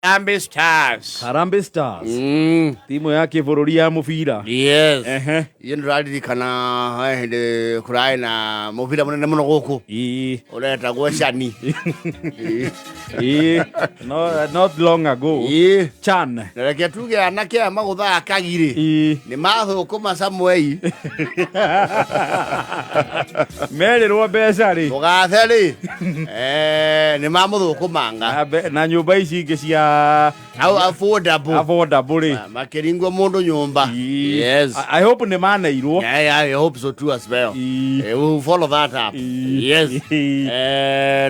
Harambee Stars. Harambee Stars. Timu ya kĩbũrũri ya mũbira. Yes. Ehe. Iyo ndĩraririkana he hĩndĩ kũrarĩ na mũbira mũnene mũno gũkũ ũretagwo cani. Ĩĩ. No, not long ago. Chan. Na reke tuge anake aya magũthaga kagirĩ nĩ mathũkũma Samuei. Merĩrwo mbeca rĩ. Mũgathe rĩ nĩ mamũthũkũmanga. Na nyũmba ici ingĩ cia How affordable. Affordable rĩ. Makĩringwo mũndũ nyũmba. Yes. I hope nĩ maneirwo. Yeah, I hope so too as well. We will follow that up. Yes.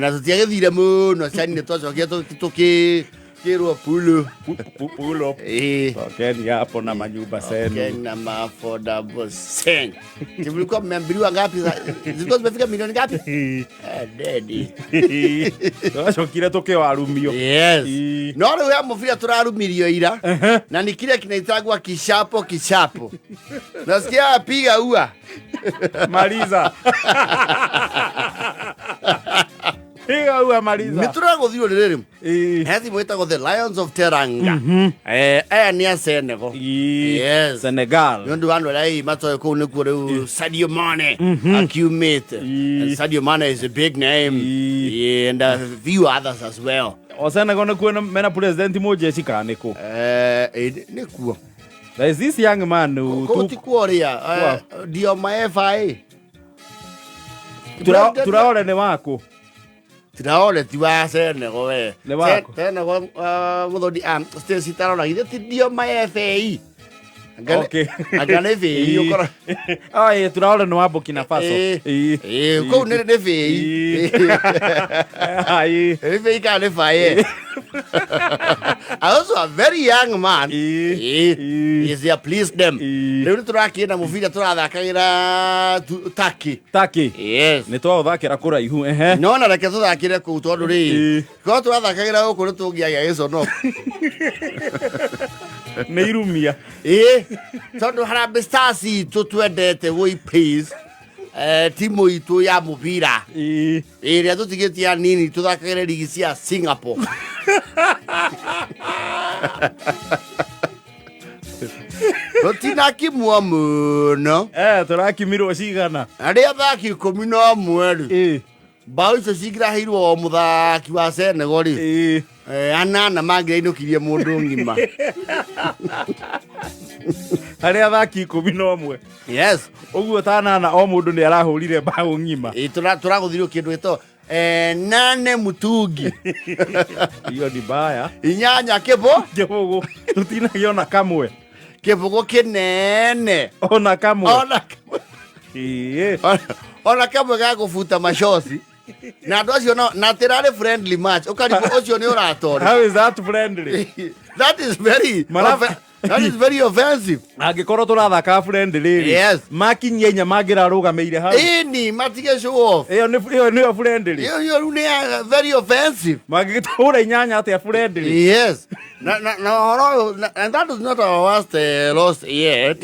Na tũtiagĩthire mũno cani nĩ twacokire tũkĩ kĩrwo pulo. Pull up. Tokeni hapo na manyumba zenu. Tokeni na ma affordable zenu. Mlikuwa mmeambiliwa ngapi? Zilikuwa zimefika milioni ngapi? Daddy. Twacokire tukiwarumio. Yes. No rĩu ya mũbira tũrarumirio ira na nĩ kile kinaitagwa kishapo kishapo. Nasikia piga ua. Maliza. Piga ua maliza. Nĩ tũragũthirwo rĩrĩ. He thimũ ĩtagwo The Lions of Teranga. Aya nĩ a Senegal. Yes. Senegal. Nĩ ũndũ wa andũ arĩa hihi matoĩ kũu nĩkuo rĩu Sadio Mane akiumĩte. And Sadio Mane is a big name. Yeah, and a few others as well. O Senegal nĩkuo mena president mũjeshi kana nĩkũ? Nĩkuo. There is this young man who Kũu took ti kuo rĩa. Diomaye Faye. Traore nĩ waku? Traore ti wa Senegal we. Nĩ waku? Senegal mũthoni Stacy Tarora githĩ ti Diomaye Faye. Okay. Anga nĩ Faye ũkora. Ah, Traore nĩ wa Burkina Faso. Kũu nĩ Faye. Nĩ Faye kana nĩ Faye? Also a very young man. Is there please them. Rĩu nĩ tũrakĩenda mũbira tũrathakagĩra Turkey. Turkey. Yes. Nĩ twaũthakĩra kũraihu. Ehe. No na reke tũthakĩre kũu tondũ rĩ korwo tũrathakagĩra gũkũ nĩ tũngĩagĩa gĩconoko. Nĩ irumia. Tondũ Harambee Stars itũ twendete woi please. Timu itũ ya mũbira. Ĩrĩa tũtigĩtie anini tũthakagĩre ligi cia Singapore. Tũtinakimwo mũno. Tũrakimirwo cigana? Arĩa athaki 11 rĩ. Mbaũ icio cingĩraheirwo o mũthaki wa Senegal rĩ. Anana mangĩrainũkirie mũndũ ng'ima. Harĩ athaki 11. Yes. Ũguo ta anana o mũndũ nĩ arahũrire mbaũ ng'ima. Tũragũthirio kĩndũ gĩtagwo nane mutungi. Hiyo ni mbaya. Inyanya kĩbũ. Kĩbũgũ. Tũtinagĩa ona kamwe. Kĩbũgũ kĩnene. Ona kamwe. Ona kamwe. Ona kamwe ga gũbuta macoci. Na andũ acio no, na atĩ friendly match. Ũkarigwo ũcio nĩ ũratoria. How is that friendly? That is very that is very offensive. Angĩkorwo tũrathaka friendly rĩ. Yes. Makinyia inya mangĩrarũgamĩire hau. Ĩni, matige show off. Ĩyo nĩyo friendly. Ĩyo rĩu nĩ very offensive. Mangĩtũhũra inyanya atĩa friendly? Yes. Na, na, na ũhoro ũyũ, and that is not our worst loss yet.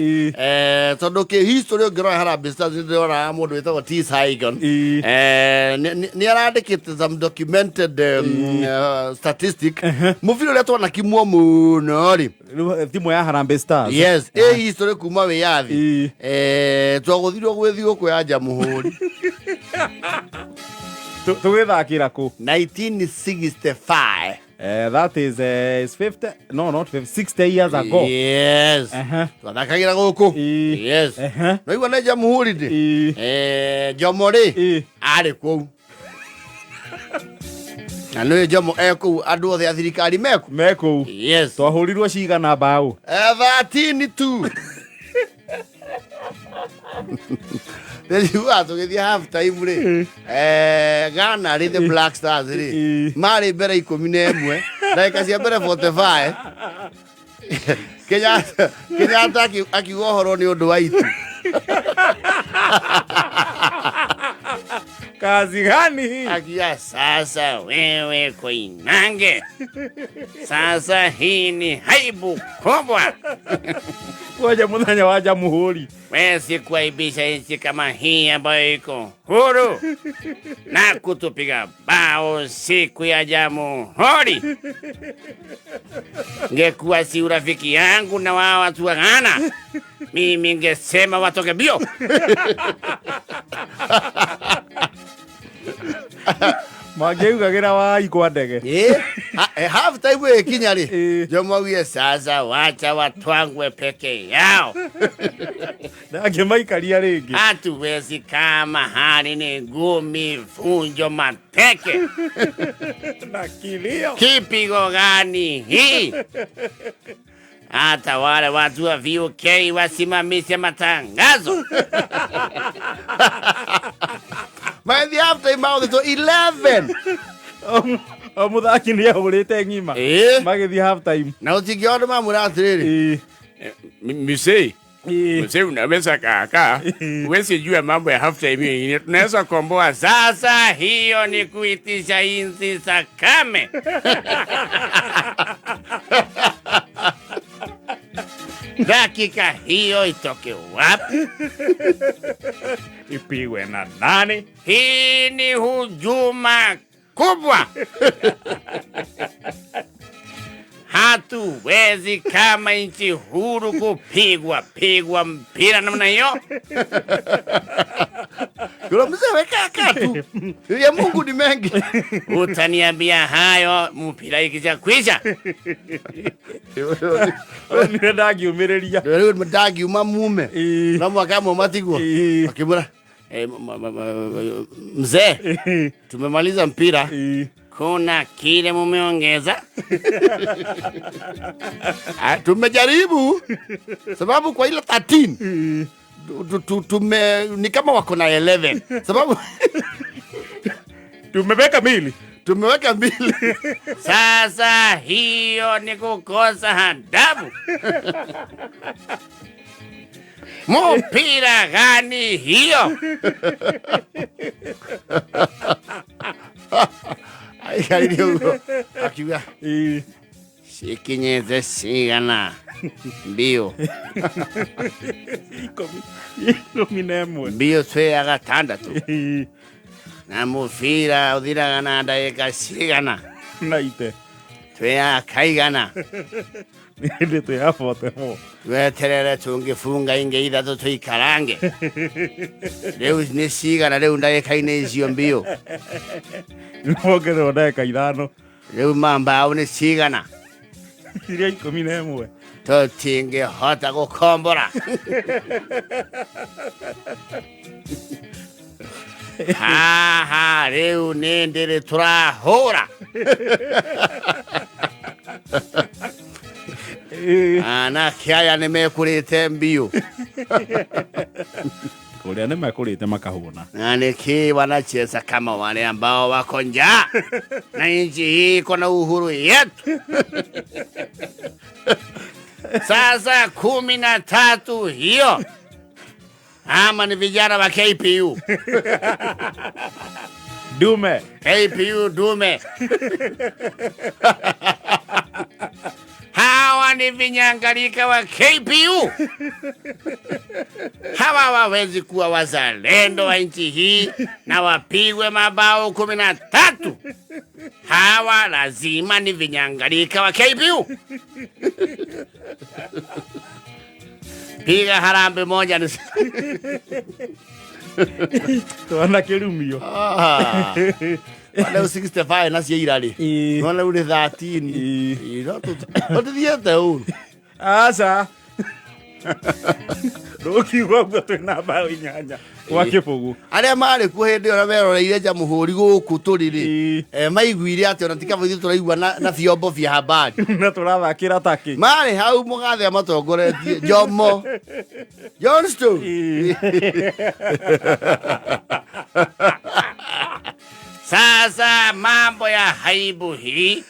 Tondũ kĩ history ũngĩrora Harambee Stars nĩ ndĩrona mũndũ wĩtagwo T Saigon. Nĩ arandĩkĩte some documented statistic. Mũbira ũrĩa twanakimwo mũno rĩ. Timu ya Harambee Stars. Yes, ĩ history kuma wĩyathi. Twagũthirwo gwĩ thigũkũ ya Jamhuri. Tũgĩthakĩra kũ? 1965. That is 50, no, not 50, 60 years ago. Yes. Twathakagĩra gũkũ. Yes. No igua nĩ Jamhuri ndĩ. Jomo rĩ, arĩ kũu. Na nĩ Jomo e kũu andũ othe a thirikari meku. Mekũu. Yes. Twahũrirwo cigana mbaũ? 13-2. Rĩu tũgĩthiĩ half time rĩ. Ghana rĩ the Black Stars rĩ. Marĩ mbere 11, ndagĩka cia mbere 45. Kenyatta akiuga ũhoro nĩ ũndũ wa itu. Kazi gani hii? Akiuga sasa wewe Koinange. Sasa hii ni aibu kubwa. Ngoja muthenya wa Jamhuri. Wewe si kuaibisha nchi kama hii ambayo iko huru na kutupiga bao siku ya Jamhuri. Ngekuwa si urafiki yangu na wao watu wa Ghana, mimi ngesema watoke bio. Mangĩugagĩra wai kwa ndege. Half time ĩkinya rĩ, Jomo augire sasa wacha watwangwe peke yao. Ndangĩmaikaria rĩngĩ. Hatuwezi kama hali ni ngumi, vunjo, mateke na kilio. Kipigo gani hii? Hata wale watu wa VOK wasimamishe matangazo. By the half time maũthĩtwo 11. O mũthaki nĩ ahũrĩte ng'ima. Magĩthiĩ half time. Na ũtingĩona mamwĩra atĩrĩrĩ, Msee, mzee unaweza kaka, huwezi jua mambo ya half time hiyo, tunaweza komboa sasa. Hiyo ni kuitisha inzi za kame. Dakika hiyo itoke wapi? Ipigwe na nani? Hii ni hujuma kubwa. Hatuwezi kama nchi huru kupigwa pigwa mpira namna hiyo. Yule mzee weka katu. Ya Mungu ni mengi. Utaniambia hayo mpira ikisha kwisha. Nĩ ndangiũmĩrĩria. Rĩu ndangiuma mume. No mwaka matigwo. Akimwĩra, mzee, tumemaliza mpira. Kuna kile mumeongeza? Tumejaribu sababu kwa ile 13 tume ni kama wako na 11 sababu tumeweka mbili. Tumeweka mbili. Sasa hiyo ni kukosa adabu. Mpira gani hiyo? Aikarire ũguo akiuga cikinyĩte cigana mbio? 11. Mbio twĩ ya gatandatũ na mũbira ũthiraga na ndagĩka cigana? Na ite. Twĩ ya kaigana? Hĩndĩ twĩ ya 44. Tweterere tũngĩbunga ingĩ ithatũ tũikarange. Rĩu nĩ cigana rĩu ndagĩka-inĩ icio mbio? Wongererwo ndagĩka 5. Rĩu mambao nĩ cigana? Iria 11. Tũtingĩhota gũkombora. Haha rĩu nĩ ndĩrĩ tũrahũra. Anake aya nĩ mekũrĩte mbio. Kũrĩa nĩ mekũrĩte makahũna. Na nĩkĩ wanacheza kama wale ambao wako njaa na nchi hii iko na uhuru yetu. Sasa 13 hiyo ama ni vijana wa KPU. Dume. KPU dume. Hawa ni vinyangalika wa KPU. Hawa hawawezi kuwa wazalendo wa nchi hii na wapigwe mabao 13. Hawa lazima ni vinyangalika wa KPU. Piga harambe moja ni Twana kĩrumio. Rĩu 65 na cia ira rĩ. Nona rĩu nĩ 13. No tũthiĩte ũru. Aca. Ndũkiuga ũguo twĩna mbaũ 8 kwa kĩbũgũ. Arĩa marĩ kuo hĩndĩ ĩyo na meroreire Jamhuri gũkũ tũrĩ rĩ, maiguire atĩ ona ti kaba ithuĩ tũraigua na vyombo vya habari. Na tũrathakĩra takĩ. Marĩ hau mũgathe amatongoretie Jomo Johnston. Sasa mambo ya haibu hii.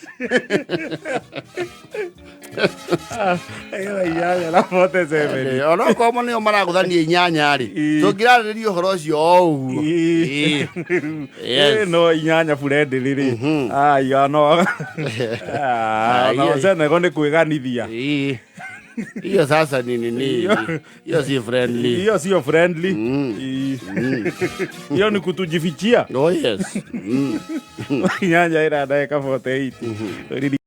Onokorwo nĩo maragũthania 8 rĩ, tũngĩrarĩrĩria ũhoro ũcio o ũguo. No 8 friendly rĩ. Ai no. No Senegal nĩ kwĩganithia. Hiyo sasa ni nini? Hiyo si friendly. Hiyo sio friendly. Hiyo ni kutujifichia. Oh yes. 8 ira ndagĩka 48.